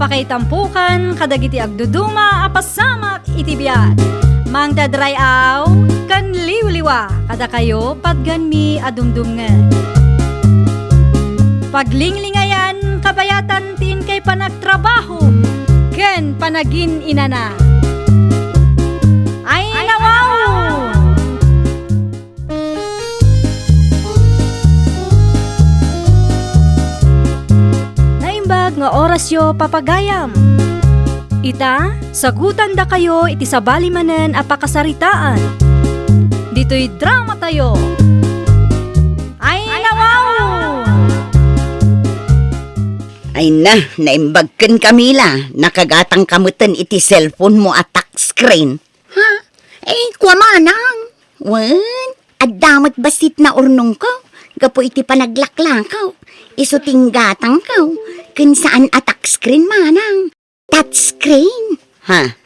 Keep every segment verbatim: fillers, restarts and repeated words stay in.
Pakaitampokan kadagiti agduduma a pasamak iti biag. Mangted ray-aw ken liwliwa kadakayo patganmi a dumdumngeg. Paglinglingayan kabayatan ti inkay panagtrabaho ken panagin-inana. Ay, nawaw! Naimbag nga orasyo, papagayam. Ita, sagutandakayo iti sabali manen a pakasaritaan. Ditoy dramatayo. Ay, nawaw! Ay na, naimbag ken Camila, nakagatang ka metten iti cellphone mo a touch screen. Ha? Ay, kua manang. Wen, adda met bassit naurnongko gapu iti panaglaklakaw. Isu ti inggatangko, ken saan a touch screen manang. Touch screen? Ha?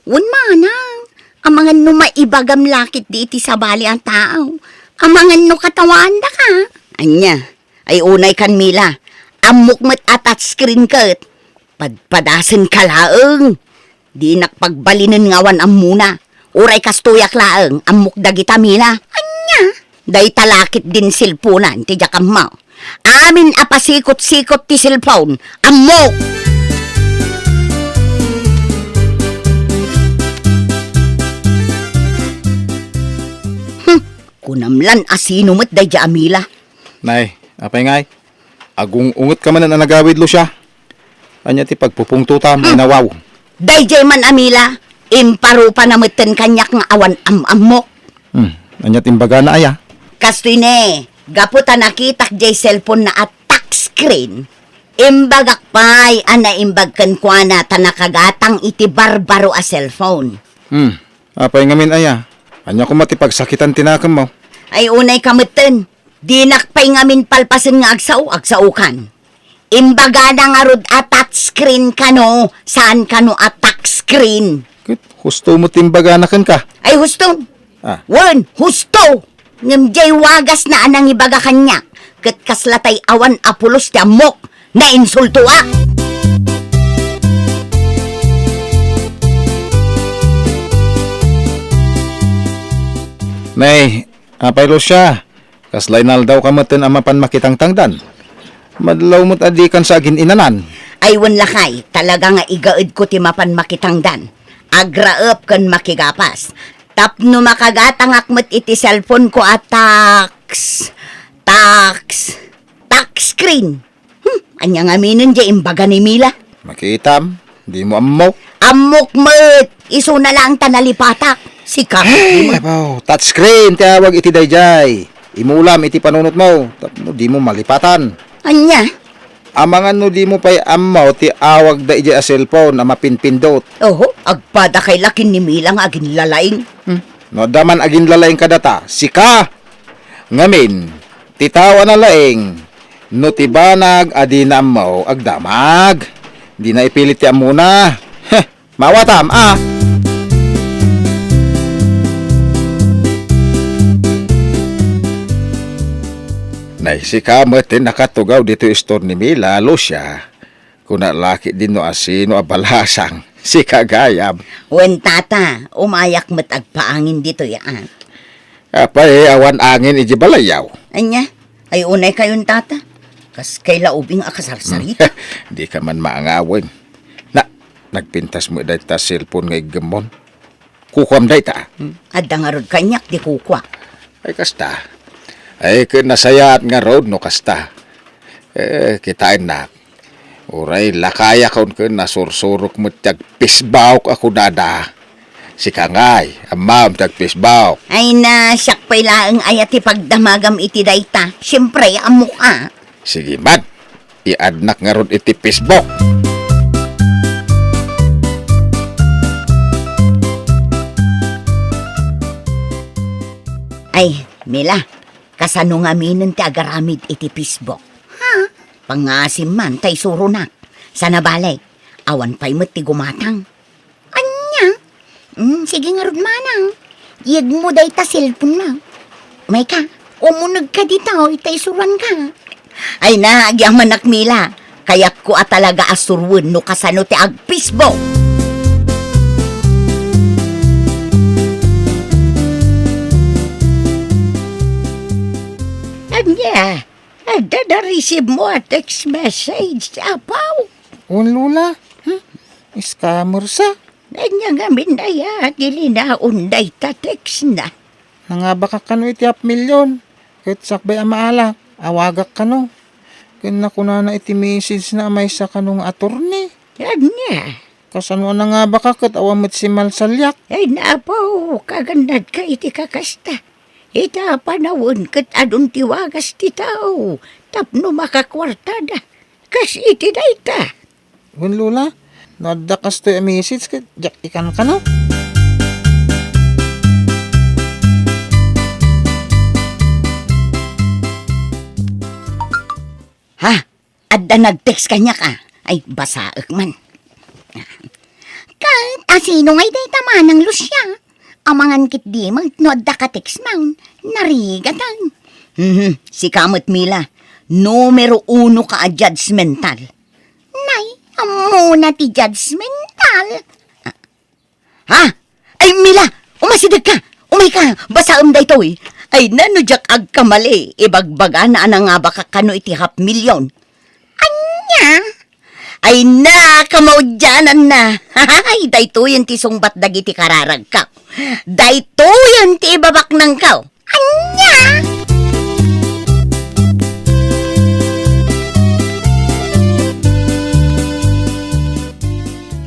Wen manang. Amangan no maibagam lakit di iti sabali a tao. Amangan no katawandaka. Ania? Ay unay kan Mila. Ammok met a touch screen ket. Padpadasenka laeng. Dinak pagbalinen nga awan ammona. Uray kastoyak laeng, ammok dagita, Mila. Ania? Dayta lakit din cellphonean ti diak ammo. Amin a pasikot-sikot ti cellphone, ammok! Hmm, kunam lan a sino met daydiay a Mila. Nay, apay ngay? Agung-ungetka manen a nagawid, Lucia. Ania ti pagpupungtotam, hmm, nawaw? Daydiay man a Mila, imparupana metten kaniak nga awan am-ammok. Hmm, ania ti imbagana aya? Kastoy ne, gapu ta nakitak diay cellphone na a touch screen, imbagak pay a naimbag kenkuana ta nakagatang iti barbaro a cellphone. Hmm, apay ngamin aya? Ania koma ti pagsakitan ti nakemmo? Ay unay ka metten. Dinak pay ngamin palpasen nga agsao, agsaokan. Imbagana ngarud a touch screen kano, saan kano a touch screen. Ket husto met ti imbagana kenka. Ay, husto. Ah. Wen, husto. Ngem diay wagasna a nangibaga kaniak, ket kasla tay awan a pulos ti ammok, nainsultoak. Nay, apay Lucia, kasla inaldawka metten a mapan makitangtangdan. Madlaw met a dikan sa agin-inanan. Ay wen lakay, talaga nga igaedko ti mapan makitangdan. Agraep ken makigapas. Tapno makagatangak met iti cellphone ko a tax, tax, tax screen. Hmm, ania ngaminen diay imbaga ni Mila? Makitam, dimo ammo. Ammok met, isuna laeng ta nalipatak. Sika, ay, dimo. Abaw, touch screen ti awag iti daydiay. Imulam iti panunotmo, tapno dimo malipatan. Ania? Amangan no dimo pay ammo ti awag daydiay a cellphone a mapinpindot. Oho, agpadakay la ken ni Mila nga aginlalaing. Hmm. No adda man aginlalaing kadata, sika! Ngamin, ti tao a nalaing, no ti banag a dina ammo agdamag, dina ipilit ti ammona. Heh, mawatam, a! Nay, sika met ti nakatugaw ditoy istor ni Mila, Lucia. Kuna la ketdin no asino a balasang, sika gayam. Wen, tata, umayak met agpaangin ditoy, a. Apay, awan angin iti balayyo? Ania? Ay, unay kayon, tata. Kas kay la ubing a kasarsarita. Dika man maangawen. Na, nagpintas met dayta cellphone nga iggemmon. Kukuam dayta. Hmm? Adda ngarud kaniak ti kukua. Ay, kasta. Ay, ket nasayaat ngarud no kasta. Eh, kitaennak. Uray lakayakon ken nasursurok met ti agpisbawk a kunada. Sika ngay, ammam ti agpisbawk. Ay na, siak pay laeng aya ti pagdamagam iti dayta. Siempre, ammok a. Sige man, i-add-nak ngarud iti Facebook. Ay, Mila, kasano ngaminen ti agaramid iti Facebook? Ha? Pangasim man ta isuronak. Sana bale, awan pay met ti gumatang. Ania? Mm, sige ngarud, manang. Iyegmo dayta cellphone-na. Umayka, umunegka dita, o, ita isuroanka. Ay na, agyamanak, Mila. Kayatko a talaga a surwen no kasano ti agpisbo. Ania? Adda nareceive mo a text message, Apo? Wen, Lola. Hmm? Scammer sa? Ania ngamin aya ti linaon dayta text na? Nangabakak kano iti half million. Ket sakbay a maalak, awagak kano. Ken nakunana iti message na a maysa kano nga attorney. Ania? Kasano a nangabakak ket awan met simmalsaliak? Ay, Apo, kagannadka iti kakasta. Ita a panawen ket adun ti wagas ti tao tapno makakuartada. Kas iti dayta. Wen, Lola, no adda kastoy a message ket diak ikankana. Ha? Adda nag-text kaniak, a. Ay, basaek man. Ket asino ngay dayta, Manang Lucia? Amangan ketdi met no adda ka-text man, narigatan. Mhm, sika met, Mila. Numero uno ka a judgmental. Nay, ammona ti judgmental. Ha? Ay, Mila! Umasidegka! Umayka! Basaem daytoy! Ay, nano diak agkamali, ibagbagana a nangabakak kano iti half million. Ania? Ay, na, kamaudiananna! Ay, daytoyen ti sungbat dagiti kararagko. Daytoyen ti ibabaknangko. Ania?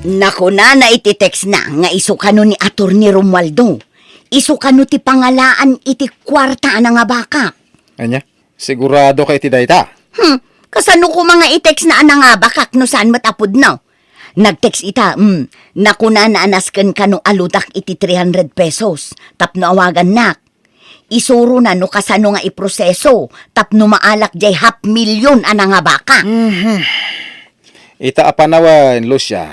Nakunana iti text na nga isu kano ni Attorney Romualdo. Isu kano ti pangalaan iti kuarta a nangabakak. Ania? Sigurado ka iti dayta? Hmm, kasano koma nga i-text na a nangabakak no saan met a pudno? Nag-text ita, hmm, nakunana a nasken kano a ludak iti three hundred pesos tapno awagannak. Isurona no kasano nga iproseso tapno maalak diay half million a nangabakak. Mhm. Ita a panawen, Lucia,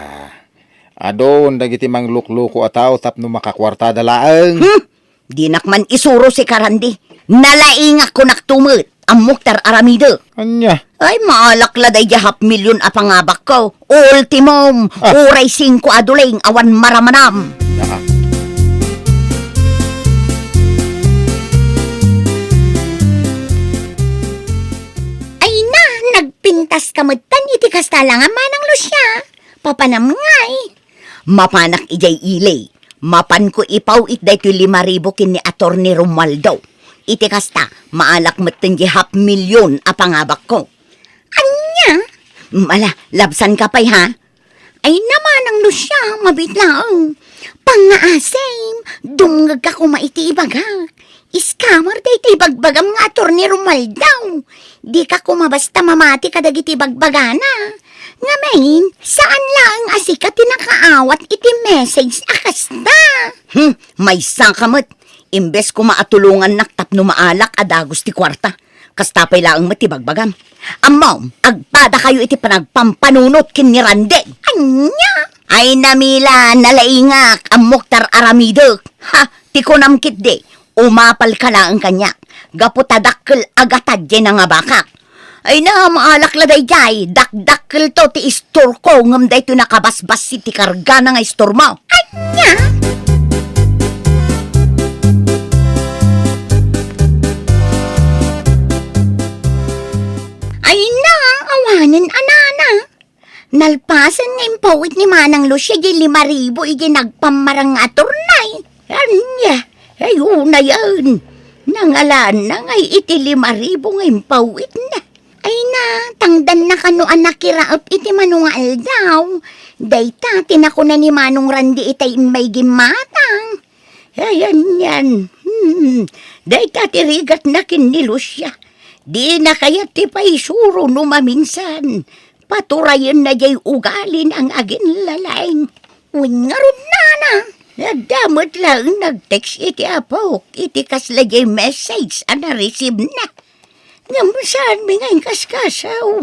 adun dagiti manglukluko a tao tapno makakuartada laeng. Hmm? Dinak man isuro sika, Randy. Nalaingak, kunak to met. Ammok ti ar-aramidek. Ania? Ay, maalak la daydiay half million a pangabakko. Ultimum, ah, uray singko a duling awan maramanam. Ah. Ay na, nagpintas ka metten iti kasta la nga, Manang Lucia. Papanam ngay. Mapanak idiay ili. Mapanko ipaw-it daytoy lima ribu ken ni Attorney Romualdo. Iti kasta, maalak metten diay half million a pangabakko. Ania? Mala, labsanka pay, ha? Ay na, Manang Lucia, mabiit laeng. Pangngaasim, dumngegka koma iti ibagak. Scammer dayta ibagbagam nga Attorney Romualdo. Dika koma basta mamati kadagiti ibagbagana. Ngamin, saan laeng a sika ti nakaawat iti message a kasta. Hmm, maysaka met. Imbes koma a tulongannak tapno maalak a dagus ti kuarta. Kasta pay laeng met ti bagbagam. Ammom, agpadakayo iti panagpampanunot ken ni Randy. Ania? Ay na, Mila, nalaingak, ammok ti ar-aramidek. Ha, ti kunam ketdi, umapalka laeng kaniak. Gapu ta dakkel a gatad diay nangabakak. Ay na, maalak la daydiay, dakdakkelto ti istorko, ngem daytoy nakabasbassit ti kargana nga istormo. Ania? Ay na, awanen a nana. Nalpasen nga impaw-it ni Manang Lucia diay lima ribu iti nagpammarang nga attorney. Ania? Ay, unayen. Nangalaanna ngay iti lima ribu nga impaw-itna. Ay na, tangdanna kano a nakiraep iti mano nga aldaw. Dayta ti nakuna ni Manong Randy itay immay gimmatang. Ay, anian. Hmm. Dayta ti rigatna ken ni Lucia. Dina kayat ti paisuro no maminsan. Paturayenna diay ugalina nga aginlalaing. Wen ngarud, nana, adda met laeng nag-text iti apok iti kasla diay message a na-receive na. Ngem saanmi nga inkaskasaw,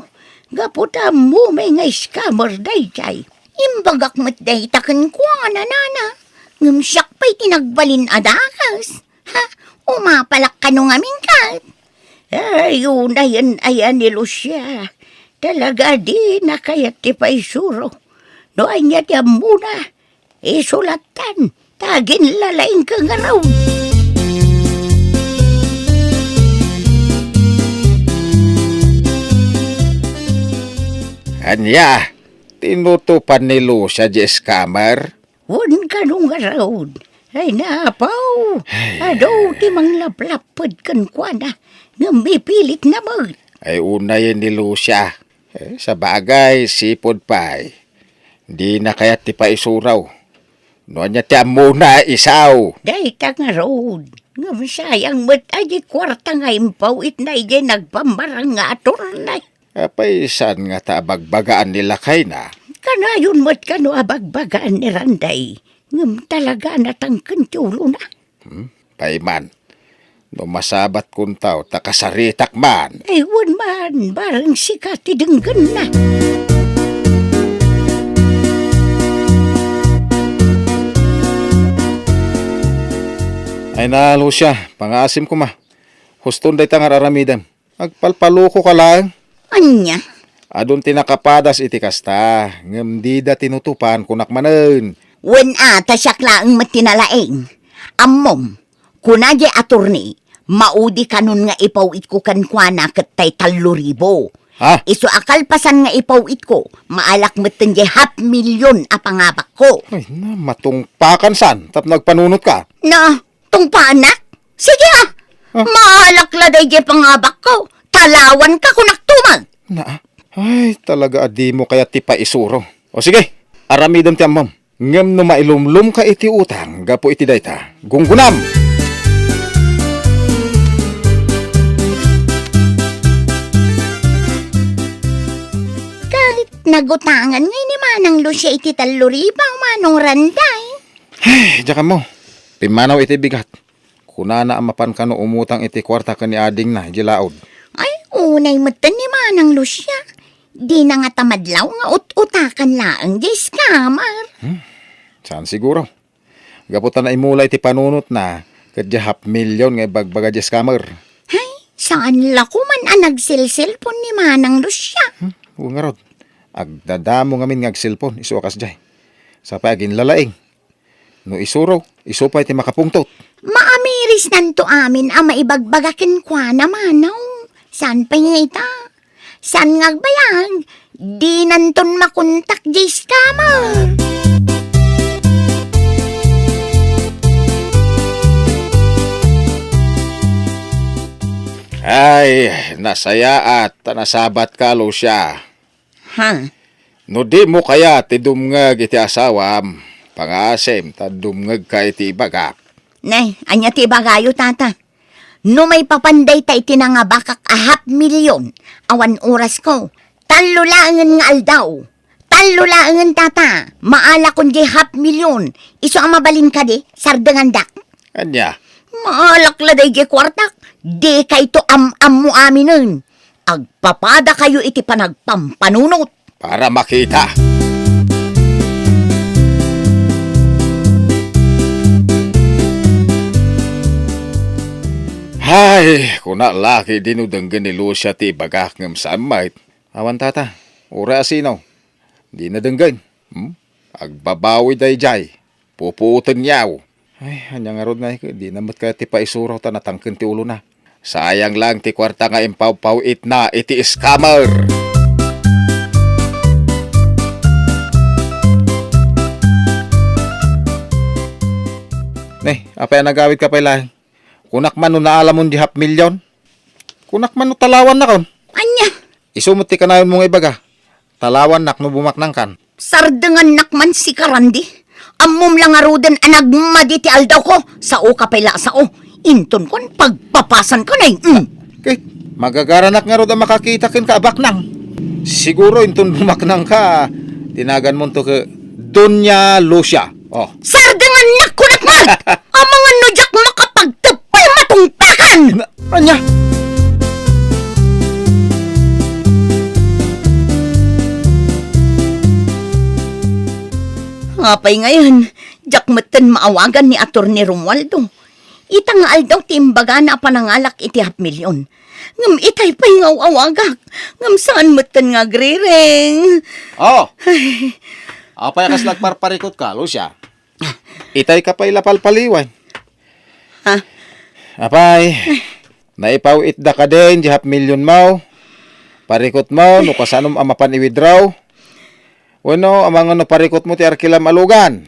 gapu ta ammomi nga scammer daydiay. Imbagak met dayta kenkuana, nana, ngem siak pay ti nagbalin a dakes. Ha? Umapalak kano ngamin ket? Ay, unayen aya ni Lucia. Talaga a dina kayat ti paisuro. No ania ti ammona, isu lattan, ta aginlalaingka ngarud. Ania, tinutopan ni Lucia diay scammer? Wen kano ngarud. Ay, napaw. Ay, adu ti manglaplapped kenkuana, ngem mipilitna met. Ay, unay ni Lucia. Eh, sabagay, sipud pay. Dina kayat ti paisuro. No ania ti ammona, isaw. Dayta ngarud. Ngem sayang met a di kuarta nga impaw-itna idiay nagpammarang nga attorney. Apay saan ngata a bagbagaan ni lakayna? Kanayon met kano a bagbagaan ni Randay, ngem talaga a natangken ti ulona. Hmm? Pay man, no masabat kuntaw ta kasaritak man. Ay, wen man, bareng sika ti denggenna. Ay na, Lucia, pangaasim koma. Huston dayta nga ar-aramidem. Agpalpaloko ka laeng. Ania? Adun ti nakapadas iti kasta, ngem dida tinutopan, kunak manen. Wen a, ta siak laeng met ti nalaing. Ammom, kuna diay attorney, maudi kanon nga ipaw-itko kenkuana ket tay tallo ribu. Ha? Isu a kalpasan nga ipaw-itko, maalak metten diay half million a pangabakko. Ay na, matungpakan san, tapno agpanunotka. Na, tungpaannak? Sige a! Ah. Maalak la daydiay pangabakko. Talawanka, kunak tuman. Na, ay, talaga a dimo kayat ti paisuro. O sige, aramidem ti ammom. Ngem no mailumlomka iti utang gapu iti dayta, gunggonam! Ket nagutangan ngay ni Manang Lucia iti tallo ribu, Manong Randay. Ay, diak ammo. Pimmanaw iti bigat. Kunana a mapan kano umutang iti kuarta ken ni adingna idiay laud. Ay, unay metten ni Manang Lucia. Dina ngata madlaw nga ut-utakan laeng diay scammer. Hmm? Saan siguro? Gapu ta naimula iti panunotna, ket diay half million nga ibagbaga diay scammer. Ay, saan la koman a nagselselpon ni Manang Lucia. Hmm? Wen ngarud. Agdadamo ngamin nga agselpon, isu a kasdiay. Sapay aginlalaing. No isuro, isu pay ti makapungtot. Maamirisnanto amin a maibagbaga kenkuana, Manong. Saan pay nga ita? Saan nga agbayag? Dinanton makontak diay scammer. Ay, nasayaat ta nasabatka, Lucia. Ha? No dimo kayat ti dumngeg iti asawam, pangaasim ta dumngegka iti ibagak. Nay, ania ti ibagayo, tata? No maipapan dayta iti nangabakak a half million, awan orasko. Tallo laengen nga aldaw. Tallo laengen, tata. Maalakon diay half million. Isu a mabalin kadi, sardengandak. Ania? Maalak la daydiay kuartak. Dikayto am-ammo aminen. Agpapadakayo iti panagpampanunot. Para makita. Hay, kuna la ket dino denggen ni Lucia ti ibagak ngem saan met. Awan, tata. Uray a sino. Dina denggen. Hmm? Agbabawi daydiay. Pupuotenyo. Ay, ania ngarud nga, dina met kayat ti paisuro ta natangken ti ulona. Sayang lang ti kuarta nga impawpaw-itna iti scammer. Ne, apay a nagawidka pay laeng? Kunak man no naalamon di half million? Kunak man no talawannakon? Ania? Isu met ti kanayonmo nga ibaga. Talawannak no bumaknangkan. Sardengannak man sika, Randy. Ammom la ngaruden a nagmadi ti aldawko. Saoka pay la a sao. Inton kuan, pagpapasanka, nay. Mm. Ket magagaranak ngarud a makakita kenka a baknang. Siguro inton bumaknangka, tinaganmonto ket Doña Lucia. Oh. Sardengannak, kunak man! Amangan no diak makapagteppel, matungpakan! Na, ania? Apay ngayen, diak metten maawagan ni Attorney Romualdo. Ita nga aldaw ti imbagana a panangalak iti half million. Ngem itay pay nga aw-awagak. Ngem saan metten nga agriring. Oh! Ay. Apay a kasla agparparikutka, Lucia? Itayka pay la palpaliwan. Ha? Apay, naipaw-itda kadin di half million mo? Parikutmo no kasanom a mapan i-withdraw? Wenno, amangan no parikutmo ti arkilam a lugan?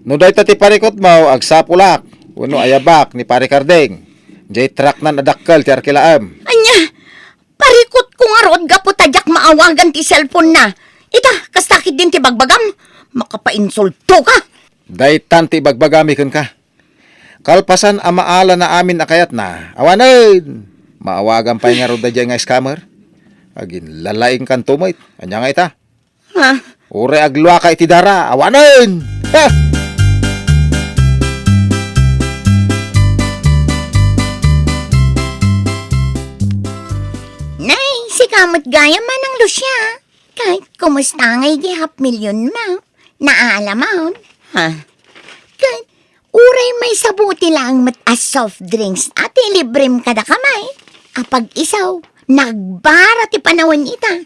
No dayta ti parikutmo, agsapulak wenno ayabak ni Pare Carding. Diay trucknan a dakkel ti arkilaem. Ania? Parikutko ngarud gapu ta diak maawagan ti cellphone-na. Ita, kasta ketdin ti bagbagam? Makapainsultoka! Daytan ti ibagbagami kenka. Kalpasan a maala na amin a kayatna, awanen! Maawagan pay ngarud daydiay nga scammer? Aginlalaingkanto met. Ania nga ita? Ha? Uray agluaka iti dara, awanen! Ha! Nay, sika met gayam, Manang Lucia. Ket, kumusta ngay di half million mo? Naalamon? Ha? Ket, uray maysa buti laeng met a soft drinks a ti librem kadakami. Apag isu, nagbara ti panawen ita.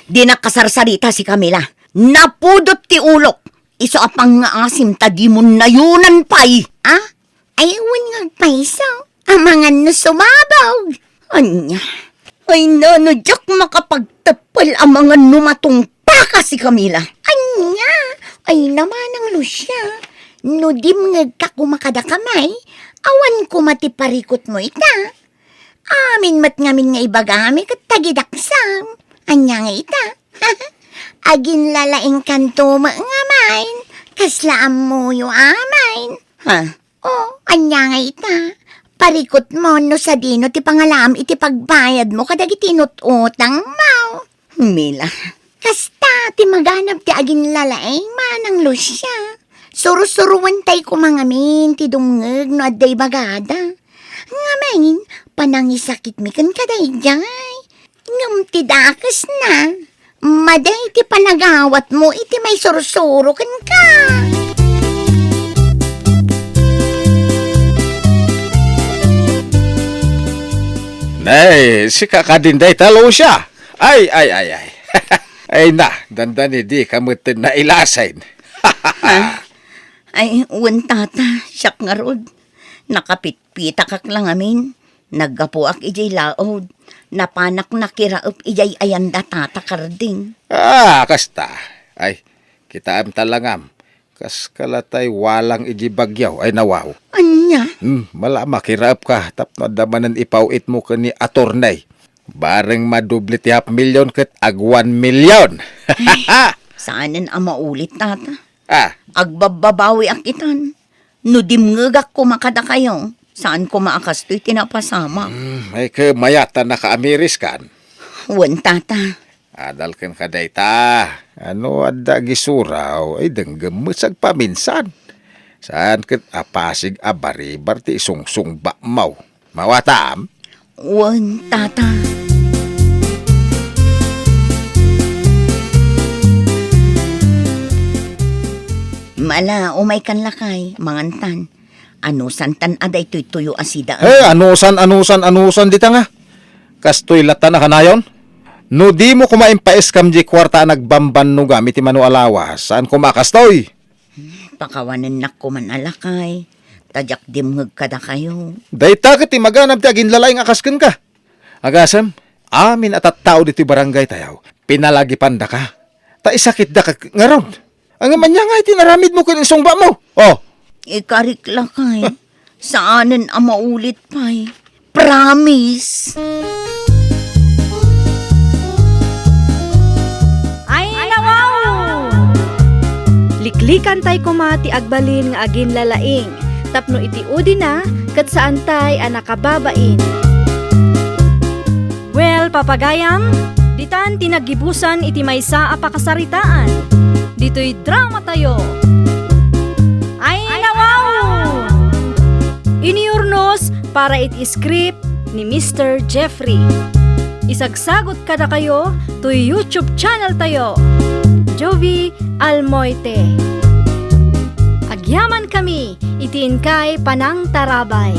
Dinak kasarsarita si Camila. Napudot ti ulok. Isu a pangngaasim ta dimo nayonan pay. Ah? Ay, wen nga agpayso. Amangan no sumabog. Ania? Ay, no, no diak makapagteppel amangan no matungpaka si Camila. Ania? Ay, Manang Lucia. No dimngegka koma kadakami, awan koma ti parikutmo ita. Amin met ngamin nga ibagami ket tagidaksam. Ania nga ita? Aginlalaingkanto met ngamin. Kasla ammoyo amin. Ha? O, ania nga ita? Parikutmo no sadino ti pangalaam iti pagbayadmo kadagiti inut-utangmo. Mila. Kasta ti maganab ti aginlalaing, Manang Lucia. Sursuruentay koma ngamin ti dumngeg no adda ibagada. Ngamin, panangisakitmi kenka daydiay. Ngem ti dakesna, madi ti panagawatmo iti maisursuro kenka. Nay, sika kadin dayta, Lucia? Ay, ay, ay, ay. Ay na, dandani dika metten nailasin. Ha? Ay, wen, tata, siak ngarud. Nakapitpitakak la ngamin. Naggapuak idiay laud. Napanak nakiraep idiay ayan da tata Carding. Ah, kasta. Ay, kitaem ta langam. Kas kalatay walang idiay bagyo. Ay, nawaw. Ania? Hmm, mala makiraepka tapno adda manen ipaw-itmo ken ni attorney. Bareng madoble ti half million ket ag one million. Ay, saanen a maulit, tata. Ah. Agbabbabawiak itan. No dimngegak koma kadakayo, saan koma a kastoy ti napasamak. Hmm, ay ket mayat a nakaamiriskan. Wen, tata. Adal kenka dayta. No adda agisuraw, ay denggem met sagpaminsan. Saan ket a pasig a baribar ti isungsungbatmo. Mawatam? Wen, tata. Mala, umaykan lakay, mangantan. Anusantan a daytoy tuyo a sida. Eh, anusan, anusan, anusan dita nga. Kastoy latta a kanayon. No dimo koma impaiskam di kuarta a nagbambannogam iti mano a lawas, saan koma a kastoy? Pakawanennak koman a lakay, ta diak dimngeg kadakayo. Dayta ket ti maganab ti aginlalaing a kas kenka. Agasem, amin a tattao ditoy barangaytayo, pinalagipandaka, ta isakitdaka ngarud. Ngem ania ngay ti inaramidmo ken insungbatmo? Oh. Ikarik lakay, saanen a maulit pay. Promise. Ay, nawaw! Liklikantay koma ti agbalin nga aginlalaing tapno iti udina ket saantay a nakababain. Well, papagayam, ditan ti naggibusan iti maysa a pakasaritaan. Ditoy dramatayo. Ay, nawaw! Iniyurnos para iti script ni Mister Jeffrey. Isagsagot kadakayo toy YouTube channel tayo, Jovie Almoite. Agyaman kami iti inkay panangtarabay.